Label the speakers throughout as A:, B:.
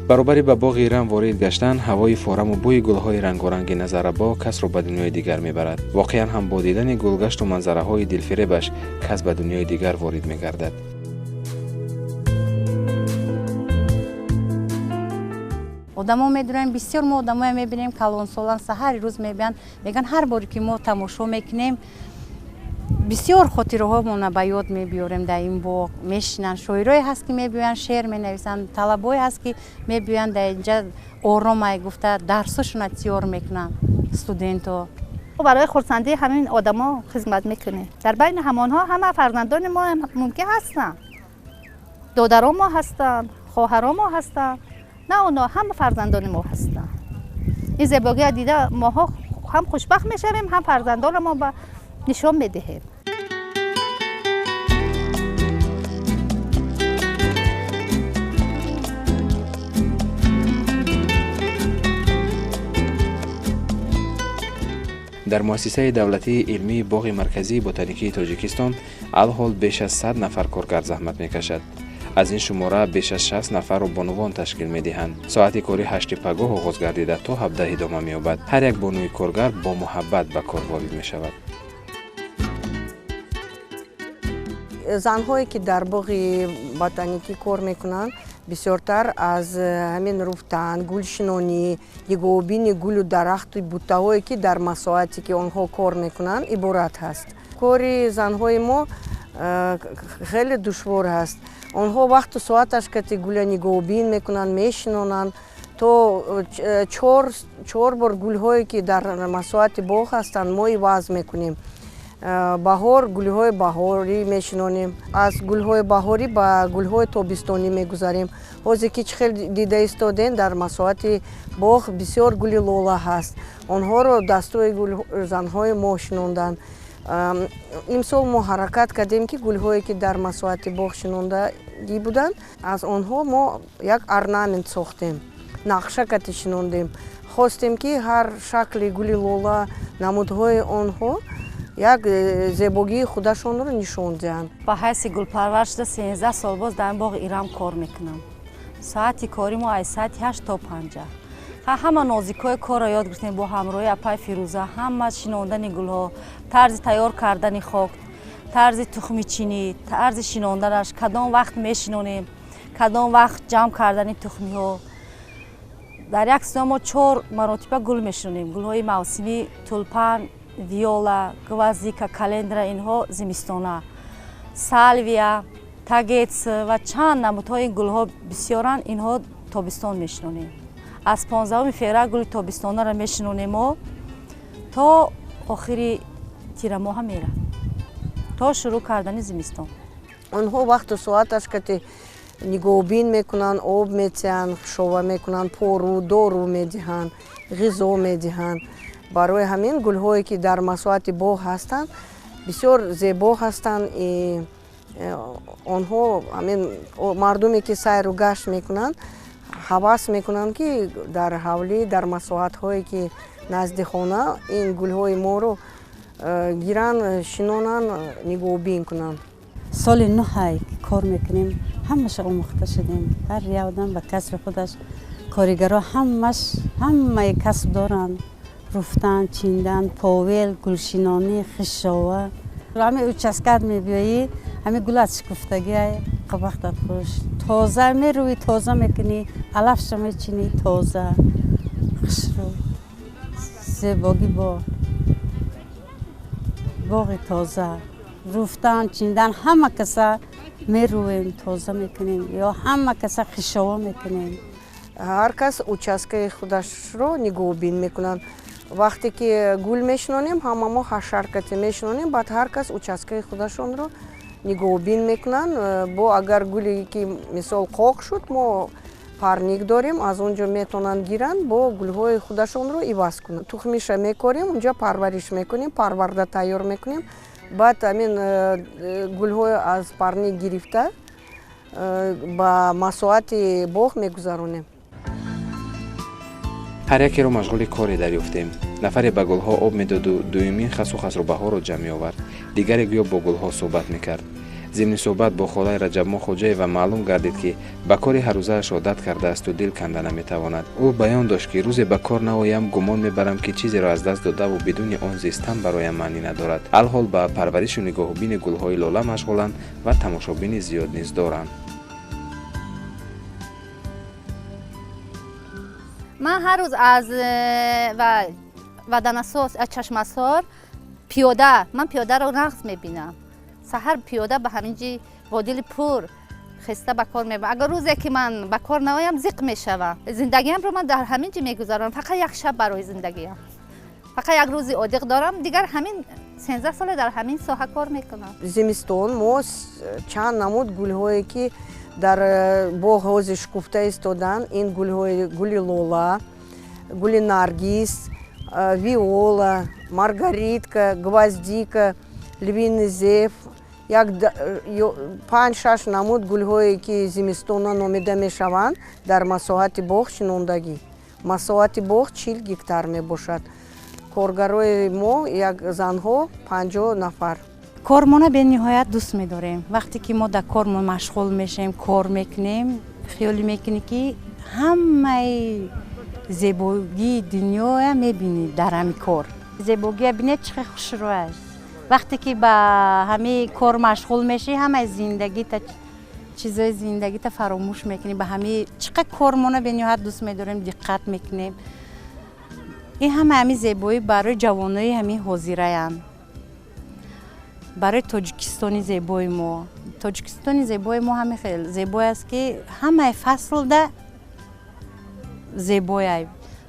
A: Баробари ба боғи Ирам ворид гаштан, ҳавои фораму бӯи гулҳои рангоранги назаррабо касро ба дунёи дигар мебарад. Воқеан ҳам бо дидани гулгашту манзараҳои дилфиребаш кас ба дунёи дигар ворид мегардад.
B: Одамо медурем, бисёр мо одамое мебинем, калонсолан саҳари рӯз мебиёнд, мегӯянд ҳар боре ки мо тамошо мекунем, бисёр хотираҳомона ба ёд мебиёрем. Дар ин боғ мешинанд, шоирое ҳаст ки мебиёянд, шеър менависанд, талабое ҳаст ки мебиёянд, дар инҷа оромай гуфта дарсошона тиёр мекунанд студентҳо.
C: Барои хурсандии ҳамин одамо хизмат мекунем. Дар байни ҳамонҳо ҳама фарзандони мо мумкин ҳастанд, додаро мо ҳастанд, хоҳаро мо ҳастанд, на оно ҳама фарзандони мо ҳастанд. Ин зебогия дида моҳо ҳам хушбахт мешавем, ҳам фарзандонро мо ба нишон медиҳем.
A: Дар муассисаи давлатии илмии боғи марказии ботаникии Тоҷикистон алҳол беш аз 100 нафар коргар заҳмат мекашад. Аз ин шумора беш аз 60 нафарро бонувон ташкил медиҳанд. Соати кори 8 пагоҳ оғоз гардида то 17 идома меёбад. Ҳар як бонуи коргар бо муҳаббат ба кор ворид мешавад.
D: Занҳое ки дар боғи ботаникӣ кор мекунанд, бисёртар аз ҳамин руфтан, гулшинонӣ, нигоҳубини гулу дарахту буттаҳое ки дар масоҳате ки онҳо кор мекунанд иборат ҳаст. Кори занҳои мо хеле душвор ҳаст. Онҳо вақту соаташ кати гула нигоҳубин мекунанд, мешинонанд, то чор бор гулҳое ки дар масоҳати боғ ҳастанд мо иваз мекунем. Баҳор гулҳои баҳорӣ мешинонем, аз гулҳои баҳорӣ ба гулҳои тобистонӣ мегузарем. Ҳозир ки чӣ хел дида истодем, дар масоҳати боғ бисёр гули лола ҳаст. Онҳоро дастҳои занҳои мо шинонданд. Имсол мо ҳаракат кардем ки гулҳое ки дар масоҳати боғ шинондагӣ буданд, аз онҳо мо як орнамент сохтем, нақша кати шинондем. Хостем ки ҳар шакли гули лола, намудҳои онҳо як зебогии худашонро нишон диҳанд.
E: Ба ҳайси гулпарвар шуда 13 сол боз дар ин боғи Ирам кор мекунам. Соати кори мо аз соати 8 то 5. Ҳама нозикҳои корро ёд гирифтем бо ҳамроҳи апай Фирӯза, ҳама шинондани гулҳо, тарзи тайёр кардани хок, тарзи тухмичинӣ, тарзи шинонданаш, кадом вақт мешинонем, кадом вақт ҷамъ кардани тухмиҳо. Дар як сезон мо 4 маротиба гул мешинонем. Гулҳои мавсимӣ тулпан, виола, гвоздика, календра, инҳо зимистона, салвия, тагец ва чанд намудҳои гулҳо бисёранд, инҳо тобистон мешинонем. Аз 15 феврал гули тобистонаро мешинонем мо то охири тирамоҳа мерад, то шурӯъ кардани зимистон.
D: Онҳо вақту соаташ кати нигоҳубин мекунанд, об метиҳанд, хушова мекунанд, пору, дору медиҳанд, ғизо медиҳанд. Барои ҳамин гулҳое ки дар масоҳати боғ ҳастанд бисёр зебо ҳастанд. Онҳо ҳамин мардуме ки сайру гашт мекунанд ҳавас мекунанд ки дар ҳавлӣ, дар масоҳатҳое ки назди хона ин гулҳои моро гиранд, шинонанд, нигоҳубин кунанд.
B: Соли 9 кор мекунем, ҳамаша омӯхта шудем. Ҳар як одам ба касби худаш, коригарҳо ҳамаш ҳамаи касб доранд. Руфтан, чиндан, повел, гулшинонӣ, хишова. Ҳамин участкат мебиёӣ, ҳамин гулат шукуфтагиай, қабақтат хуш. Тоза мерӯӣ, тоза мекунӣ, алафша мечинӣ, тоза, хушрӯ, зебогӣ бо боғи тоза. Руфтан, чиндан ҳама каса мерӯем, тоза мекунем ё ҳама каса хишова мекунем.
D: Ҳар кас участкаи худашро нигоҳубин мекунанд. Вақте ки гул мешинонем, ҳама мо ҳашаркате мешинонем, баъд ҳар кас участкаи худашонро нигоҳубин мекунанд. Бо агар гуле ки мисол қоқ шуд, мо парник дорем, аз он ҷо метавонанд гиранд, бо гулҳои худашонро иваз кунанд. Тухмиша мекорем, унҷа парвариш мекунем, парварда тайёр мекунем. Баъд ҳамин гулҳои аз парник гирифта ба масоҳати боғ мегузаронем.
A: Ҳар якеро машғули коре дарёфтем. Нафаре ба гулҳо об медоду дуюмин хасу хасрубаҳоро ҷамъ меовард, дигаре гӯё бо гулҳо суҳбат мекард. Зимни суҳбат бо холаи Раҷабмо Хоҷаева маълум гардид, ки ба кори ҳаррӯзааш одат кардаасту дил канда наметавонад. Ӯ баён дошт, ки рӯзе ба кор наоям, гумон мебарам, ки чизеро аз даст додаву бидуни он зистан бароям маънӣ надорад. Алҳол ба парваришу нигоҳубини гулҳои лола машғуланд ва тамошобини зиёд низ доранд.
C: Ман ҳар рӯз аз ваданасос, аз Чашмасор пиёда, ман пиёдаро нағз мебинам. Саҳар пиёда ба ҳамин ҷи водили пур хеста ба кор мебарам. Агар рӯзе ки ман ба кор наоям, зиқ мешавам. Зиндагиамро ман дар ҳамин ҷи мегузаронам, фақат як шаб барои зиндагиам. Фақат як рӯзи одиқ дорам, дигар ҳамин 13 сола дар ҳамин соҳа кор мекунам.
D: Зимистон мо чанд намуд гулҳое ки дар боғ ҳозир шукуфта истоданд, ин гулҳои гули лола, гули наргиз, виола, маргаритка, гвоздика, львиный зев, як 5-6 намуд гулҳое ки зимистона номида мешаванд, дар масоҳати боғ шинондагӣ. Масоҳати боғ 40 гектар мебошад. Коргарои мо як занҳо 50 нафар.
B: Кормона бениҳоят дӯст медорем. Вақте ки мо дар кормон машғул мешавем, кор мекунем, хиёлӣ мекунӣ, ки ҳамаи зебогии дунёя мебинӣ дар ҳамин кор. Зебогия бинед, чӣ хел хушрӯ аст. Вақте ки ба ҳамин кор машғул мешӣ, ҳамаи зиндагита, чизои зиндагита фаромӯш мекунӣ. Ба ҳамин чӣ қадр кормона бениҳоят дӯст медорем, диққат мекунем. Ин ҳама ҳамин зебоӣ барои ҷавонои ҳамин ҳозираянд, барои Тоҷикистони зебои мо. Тоҷикистони зебои мо ҳамин хел зебой аст, ки ҳамаи фаслда зебояй.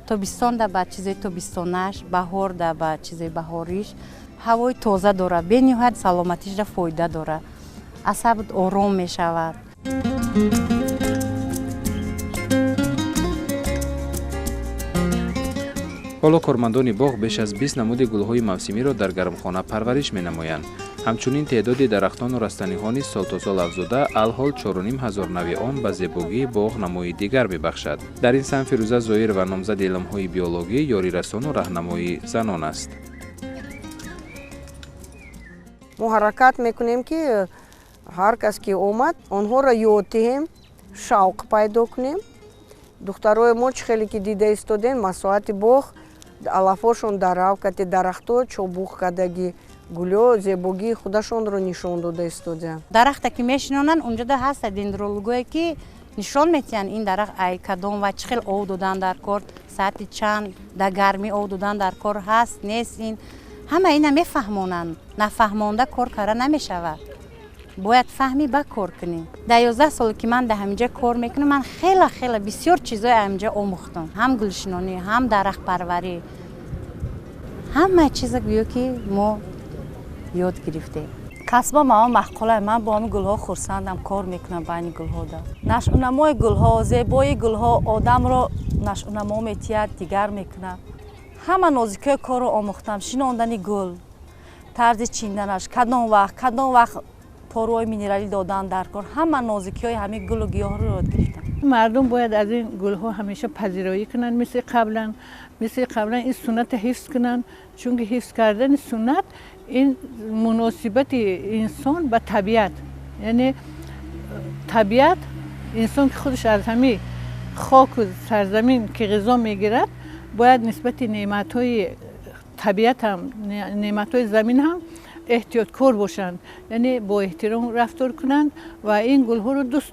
B: Тобистонда ба чизои тобистонаш, баҳорда ба чизои баҳориш, ҳавои тоза дорад, бениҳоят саломатишда фоида дорад, асаб ором мешавад.
A: Ҳоло кормандони боғ беш аз 20 намуди гулҳои мавсимиро дар гармхона парвариш менамоянд. Ҳамчунин теъдоди дарахтону растаниҳо низ сол то сол афзуда, алҳол 4500 нави он ба зебогии боғ намои дигар мебахшад. Дар ин самт Фирӯза Зоирова номзади илмҳои биологӣ, ёрирасону раҳнамои занон аст.
D: Мо ҳаракат мекунем, ки ҳар кас ки омад, онҳоро ёд диҳем, шавқ пайдо кунем. Духтарои мо чӣ хеле ки дида истодем, масоҳати боғ алафҳошон дарав кати, дарахтҳо чобух кардагӣ, гулҳо зебогии худашонро нишон дода истодаанд.
B: Дарахте ки мешинонанд, унҷода ҳаст дендрологое ки нишон метиҳанд, ин дарахт ай кадом ва чӣ хел об додан дар кор, саати чанд дар гармӣ об додан дар кор ҳаст, нест. Ин ҳама ина мефаҳмонанд. Нафаҳмонда кор карда намешавад. Бояд фаҳмӣ ба кор кунӣ. Дар 11 соле ки ман дар ҳаминҷа кор мекунам, ман хела хела бисёр чизои ҳаминҷа омӯхтам. Ҳам гулшинонӣ, ҳам дарахтпарварӣ, ҳама чиза гӯё ки мо ёд гирифтем.
E: Касба мама маъқулай, ман бо ҳамин гулҳо хурсандам, кор мекунам байни гулҳода. Нашъунамои гулҳо, зебои гулҳо одамро нашъунамо метиҳад, дигар мекунад. Ҳама нозикиҳои корро омӯхтам, шинондани гул, тарзи чинданаш, кадом вақт порӯҳои минералӣ додан дар кор, ҳама нозикиҳои ҳамин гулу гиёҳро ёд гирифтам.
F: Мардум бояд аз ин гулҳо ҳамеша пазироӣ кунанд, мисли қаблан ин суннатро ҳифз кунанд, чунки ҳифз кардани суннат ин муносибати инсон ба табиат, яъне табиат инсон ки худаш аз ҳамин хоку сарзамин ки ғизо мегирад, бояд нисбати неъматҳои табиат ҳам, неъматҳои замин ҳам эҳтиёткор бошанд, яъне бо эҳтиром рафтор кунанд ва ин гулҳоро дӯст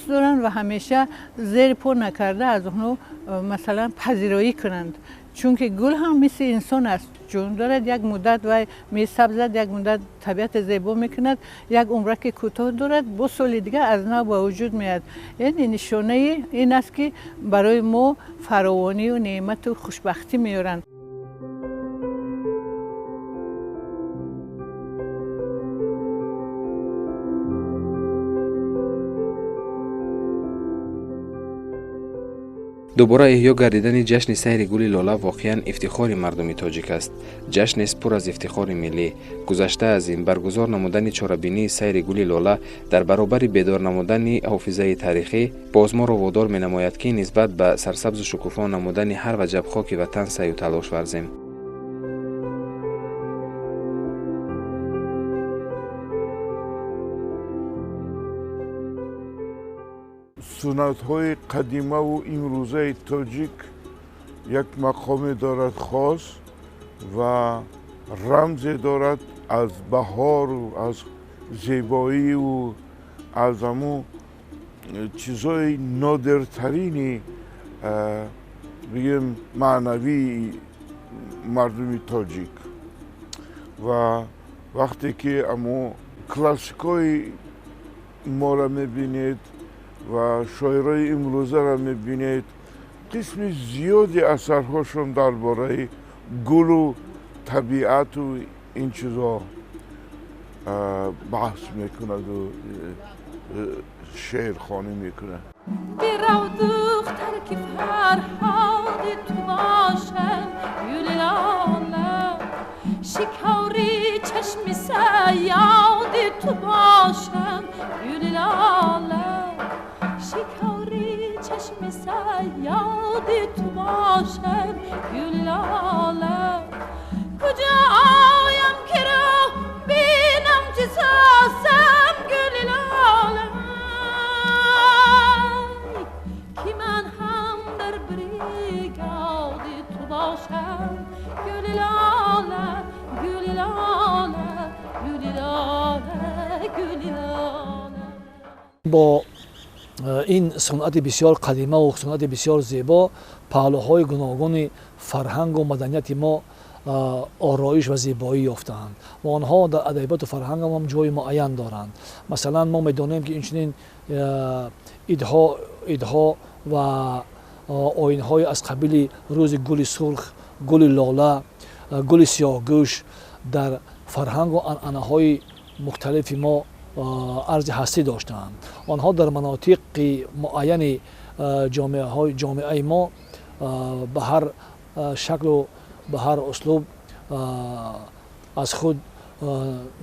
F: доранд ва ҳамеша зери по накарда аз онҳо масалан пазироӣ кунанд, чунки гул ҳам мисли инсон аст, ҷон дорад, як муддат вай месабзад, як муддат табиат зебо мекунад, як умраки кӯтоҳ дорад, бо соли дигар аз нав ба вуҷуд меояд. Яъне нишонаи ин аст, ки барои мо фаровонию неъмату хушбахтӣ меоранд.
A: Дубора эҳё гардидани ҷашни сайри гули лола воқеан ифтихори мардуми тоҷик аст. Ҷашнест пур аз ифтихори миллӣ. Гузашта аз ин, баргузор намудани чорабинии сайри гули лола дар баробари бедор намудани ҳофизаи таърихӣ боз моро водор менамояд, ки нисбат ба сарсабзу шукуфон намудани ҳар ваҷаб хоки ватан саъю талош варзем.
G: Суннатҳои қадимаву имрӯзаи тоҷик як мақоме дорад хос ва рамзе дорад аз баҳору аз зебоию аз ҳамун чизҳои нодиртарини бигем маънавии мардуми тоҷик. Ва вақте ки ҳамун классикҳои моро мебинед ва шоирои имрӯзаро мебинед, қисми зиёди асарҳошон дар бораи гулу табиату ин чизҳо баҳс мекунаду шеърхонӣ мекунад.
H: Бирав духтар, ки фарҳоди ту бошам, гули лола, шикори чашми саёди ту бошам, гули лола, шикори чашми саёди ту бошам, гули лола. Куҷо оям ки роҳ бинам, чӣ созам, гули лола, ки ман ҳам дар бригади ту бошам, гули лола, гули лола, гули лола, гули лола.
I: Бо ин санъати бисёр қадимаву санъати бисёр зебо паҳлӯҳои гуногуни фарҳангу маданияти мо ороиш ва зебоӣ ёфтаанд ва онҳо дар адабиёту фарҳангам ҳам ҷои муайян доранд. Масалан, мо медонем, ки инчунин идҳо ва оинҳои аз қабили рӯзи гули сурх, гули лола, гули сиёҳгӯш дар фарҳангу анъанаҳои мухталифи мо арзи ҳастӣ доштаанд. Онҳо дар манотиқи муайяни ҷомеаи мо ба ҳар шаклу ба ҳар услуб аз худ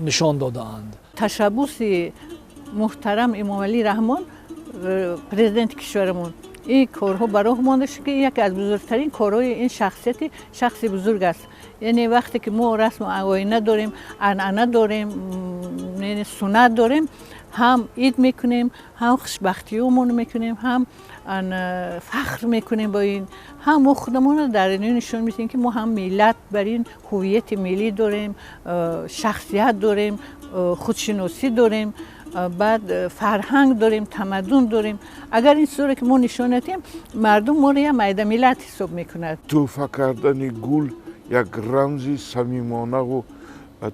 I: нишон додаанд.
F: Ташаббуси муҳтарам Эмомалӣ Раҳмон, президенти кишварамон, ин корҳо ба роҳ монда шуд, ки яке аз бузургтарин корҳои ин шахсияти шахси бузург аст. Яъне вақте ки мо расму оина дорем, анъана дорем, суннат дорем, ҳам ид мекунем, ҳам хушбахтиёмон мекунем, ҳам фахр мекунем бо ин, ҳам мо худамонро дар ин нишон медиҳем, ки мо ҳам миллат бар ин ҳувияти миллӣ дорем, шахсият дорем, худшиносӣ дорем, баъд фарҳанг дорем, тамаддун дорем. Агар ин чизҳоро ки мо нишон надиҳем, мардум моро як майда миллат ҳисоб мекунад.
G: Тӯҳфа кардани гул як рамзи самимонаву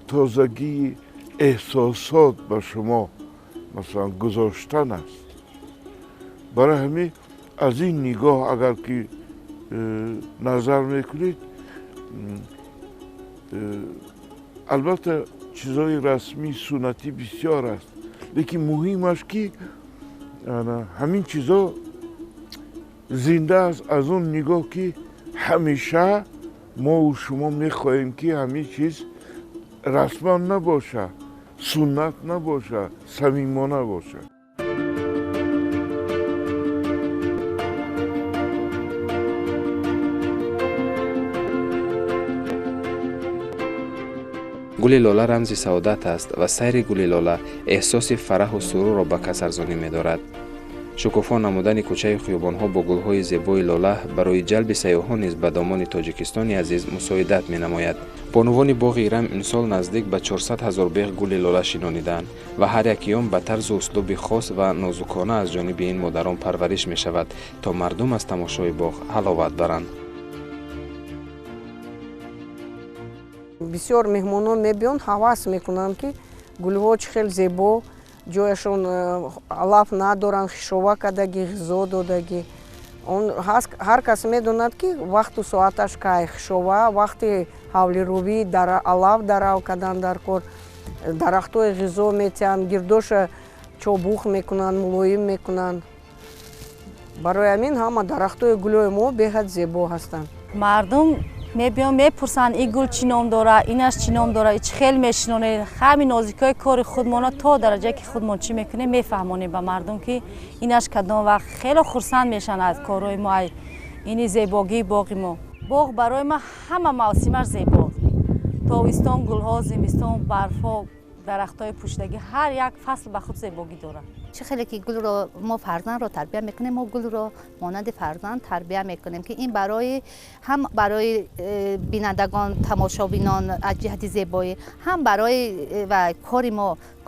G: тозагии эҳсосот ба шумо масалан гузоштан аст. Барои ҳамин аз ин нигоҳ агар ки назар мекунед, албатта чизҳои расмӣ суннатӣ бисёр аст, лекин муҳимаш ки ҳамин чизҳо зинда аст аз он нигоҳ, ки ҳамеша мову шумо мехоҳем, ки ҳамин чиз расман набошад, суннат набошад, самимона бошад.
A: Гули лола рамзи саодат аст ва сайри гули лола эҳсоси фараҳу сурурро ба кас арзонӣ медорад. Шукуфо намудани кӯчаи хиёбонҳо бо гулҳои зебои лола барои ҷалби сайёҳон низ ба домони Тоҷикистони азиз мусоидат менамояд. Бонувони боғи Ирам имсол наздик ба 400 ҳазор беғ гули лола шинониданд ва ҳар яки он ба тарзу услуби хос ва нозукона аз ҷониби ин модарон парвариш мешавад, то мардум аз тамошои боғ ҳаловат баранд.
D: Бисёр меҳмонон мебиёнд, ҳавас мекунанд, ки гулҳо чӣ хел зебо, ҷояшон алаф надоранд, хишова кардагӣ, ғизо додагӣ. Он ҳар кас медонад, ки вақту соаташ кай хишова, вақти ҳавлирӯбӣ алаф дарав кардан дар кор, дарахтҳои ғизо метиҳанд, гирдоша чобух мекунанд, мулоим мекунанд. Барои ҳамин ҳама дарахтҳои гулҳои мо беҳад зебо ҳастанд.
E: Мардум мебиён, мепурсанд, ин гул чӣ ном дора, инаш чӣ ном дора, чӣ хел мешинонед. Ҳамин нозикиҳои кори худмона то дараҷае ки худмон чӣ мекунем, мефаҳмонем ба мардум, ки инаш кадом вақт. Хеле хурсанд мешаванд аз корҳои мо, ини зебогии боғи мо. Боғ барои ма ҳама мавсимаш зебо. Тобистон гулҳо, зимистон барфҳо, дарахтҳои пӯшидагӣ, ҳар як фасл ба худ зебогӣ дорад.
C: Чӣ хеле ки гулро мо фарзандро тарбия мекунем, мо гулро монанди фарзанд тарбия мекунем, ки ин барои ҳам барои бинандагон, тамошобинон аз ҷиҳати зебоӣ, ҳам барои ва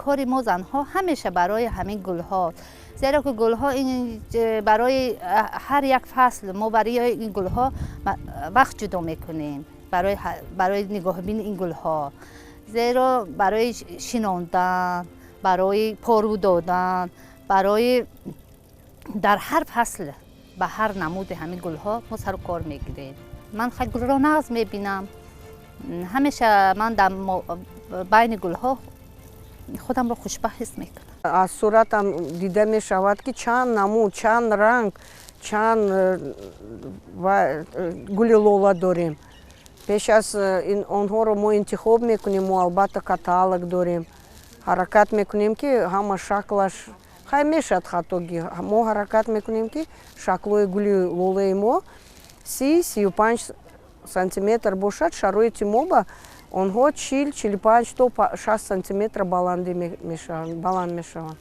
C: кори мо занҳо ҳамеша барои ҳамин гулҳо, зеро ки гулҳо ин барои ҳар як фасл мо барои ин гулҳо вақт ҷудо мекунем, барои нигоҳбини ин гулҳо, зеро барои шинондан, барои пору додан, барои дар ҳар фасл ба ҳар намуди ҳамин гулҳо мо сару кор мегирем. Ман хеле гулро нағз мебинам. Ҳамеша ман дар байни гулҳо худамро хушбахт ҳис мекунам.
D: Аз суратам дида мешавад, ки чанд намуд, чанд ранг, чанд гули лола дорем. Пеш аз онҳоро мо интихоб мекунем, мо албатта каталог дорем. Ҳаракат мекунем, ки ҳама шаклаш хай мешавад хатогӣ. Мо ҳаракат мекунем, ки шаклҳои гули лолаи мо 30-35 сантиметр бошад. Шароити мо ба онҳо 40-45 то 60 сантиметр баланд мешаванд.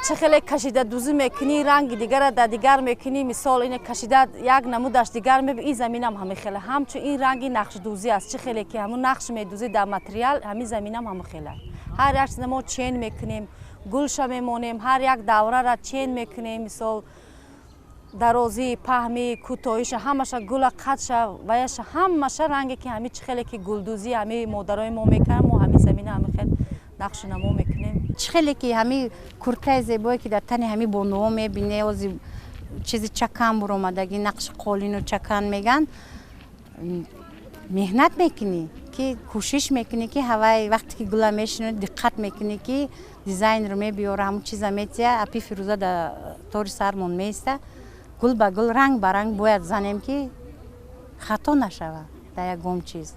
E: Чӣ хеле кашида дӯзӣ мекунӣ, ранги дигара дар дигар мекунӣ. Мисол ина кашида як намудаш дигар меб, ин заминам ҳама хеле ҳамчун ин ранги нақшдӯзӣ аст. Чӣ хеле ки ҳамун нақш медӯзӣ дар материал, ҳамин заминам ҳама хеле. Ҳар як чиз мо чен мекунем, гулша мемонем, ҳар як даврара чен мекунем. Мисол дарозӣ, паҳмӣ, кӯтоҳиша, ҳамаша гула қадша ваяша ҳамаша ранге ки ҳамин чӣ хеле ки гулдӯзӣ ҳамин модарои мо мекунанд, мо ҳамин замина ҳама хел нақшу намо мекунем.
B: Чӣ хеле ки ҳамин куртаи зебое ки дар тани ҳамин бонуҳо мебине, ози чизи чакан буромадагӣ, нақши қолину чакан меган, меҳнат мекунӣ, ки кӯшиш мекунӣ, ки ҳавай вақте ки гула мешинонӣ, диққат мекунӣ, ки дизайнро мебиёра, ҳамун чиза метия, апи Фирӯза дар тори сармон меиста, гул ба гул, ранг ба ранг бояд занем, ки хато нашавад дар ягон чиз.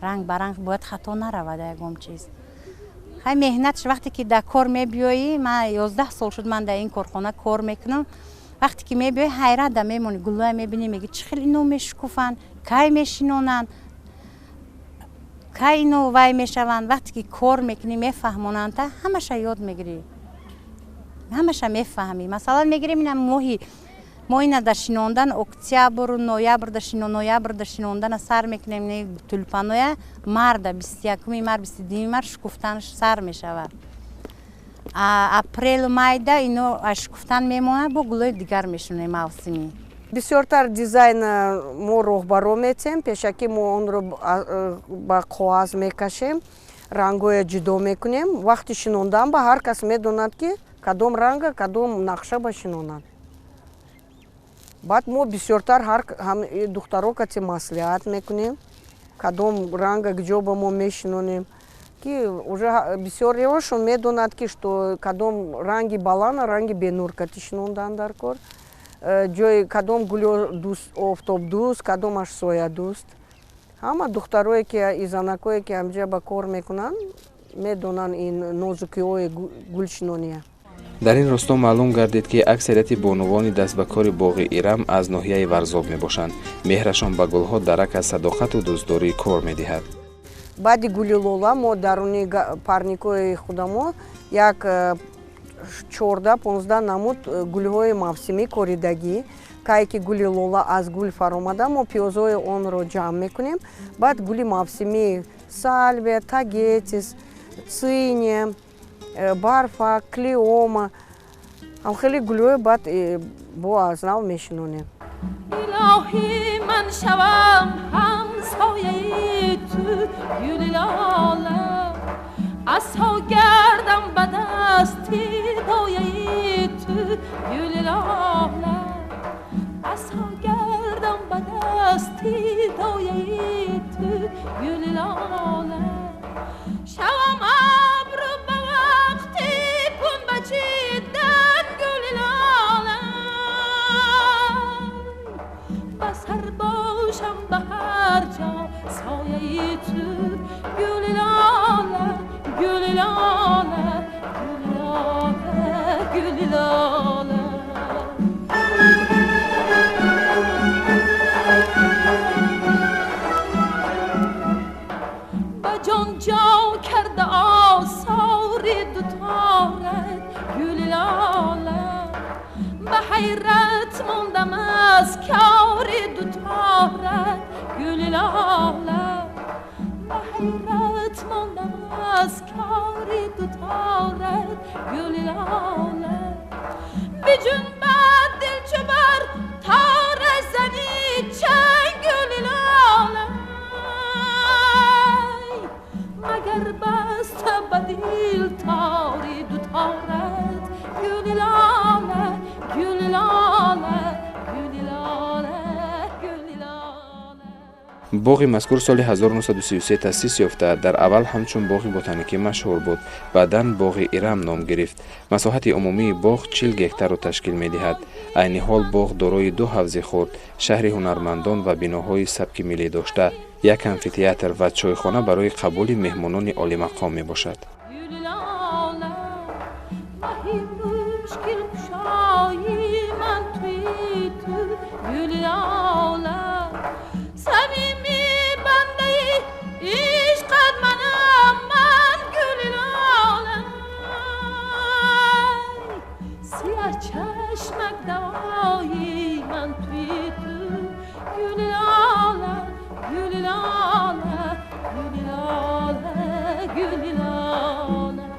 B: Ранг ба ранг бояд хато наравад дар ягон чиз. Хай меҳнатш вақте ки дар кор мебиёӣ, ман 11 сол шуд ман дар ин корхона кор мекунам. Вақте ки мебиёӣ, ҳайрат да мемонӣ, гулҳоя мебинӣ, мегӣ чӣ хел ино мешукуфанд, кай мешинонанд, кай ино вай мешаванд. Вақте ки кор мекунӣ, мефаҳмонанд, та ҳамаша ёд мегирӣ, ҳамаша мефаҳмӣ. Масалан мегирем ина моҳи мо ина дар шинондан октябру ноябр, дар ноябр дар шинондана сар мекунем тюльпаноя, марда 21 мар, 22 мар шукуфтан сар мешавад. Апрелу майда ино шукуфтан мемонад, бо гулои дигар мешунем мавсимӣ.
D: Бисёртар дизайн мо роҳбаро метем, пешакӣ мо онро ба коғаз мекашем, рангҳоя ҷудо мекунем. Вақти шинондан ба ҳар кас медонад, ки кадом ранга, кадом нақша ба шинонад. Баъд мо бисёртар духтаро кати маслиҳат мекунем, кадом ранга куҷо ба мо мешинонем, ки уже бисёриҳошон медонад, ки что кадом ранги балана, ранги бенур кати шинондан дар кор, ҷои кадом гулё офтобдӯст, кадомаш соядӯст. Ҳама духтарое ки изанакое ки ҳамҷа ба кор мекунанд, медонанд ин нозукиҳои гулшинония.
A: Дар ин росто маълум гардид, ки аксарияти бонувони даст ба кори боғи Ирам аз ноҳияи Варзоб мебошанд. Меҳрашон ба гулҳо дарак аз садоқату дӯстдории кор медиҳад.
D: Баъди гули лола мо даруни парникҳои худамо як 14-15 намуд гулҳои мавсимӣ коридагӣ. Кае ки гули лола аз гул фаромада, мо пиёзҳои онро ҷамъ мекунем. Баъд гули мавсимӣ сальвия, тагетис, циния, барфа, клеома, ҳам хеле гулҳои баъд бо аз нав мешинонем.
H: Илоҳӣ ман шавам ҳамсояи ту гули лола, асо гардам ба дасти дояи ту гули лола, асо гардам ба дасти дояи ту гули лола, шавам абру ба вақти пунба чидан гули лола. دوتارت گل لاله به حیرت موندم از کار دوتارت گل لاله به حیرت موندم از کار دوتارت گل لاله بجنبد دل چو بر تار زنی چنگ گل لاله مگر بسته به دل تاری دوتارت گل لاله گل لاله گل لاله گل لاله.
A: Боғи мазкур соли 1933 таъсис ёфта, дар аввал ҳамчун боғи ботаникӣ машҳур буд, баъдан боғи Ирам ном гирифт. Масоҳати умумии боғ 40 гектарро ташкил медиҳад. Айни ҳол боғ дорои ду ҳавзи хурд, шаҳри ҳунармандон ва биноҳои сабки миллӣ дошта, як амфитеатр ва чойхона барои қабули меҳмонони олимақом мебошад.
H: گل لاله مهی مشکل کشایی من توی تو گل لاله صمیمی بنده عشقت منم من گل لاله سیاه چشمک دوایی من توی تو گل لاله گل لاله گل لاله گل لاله.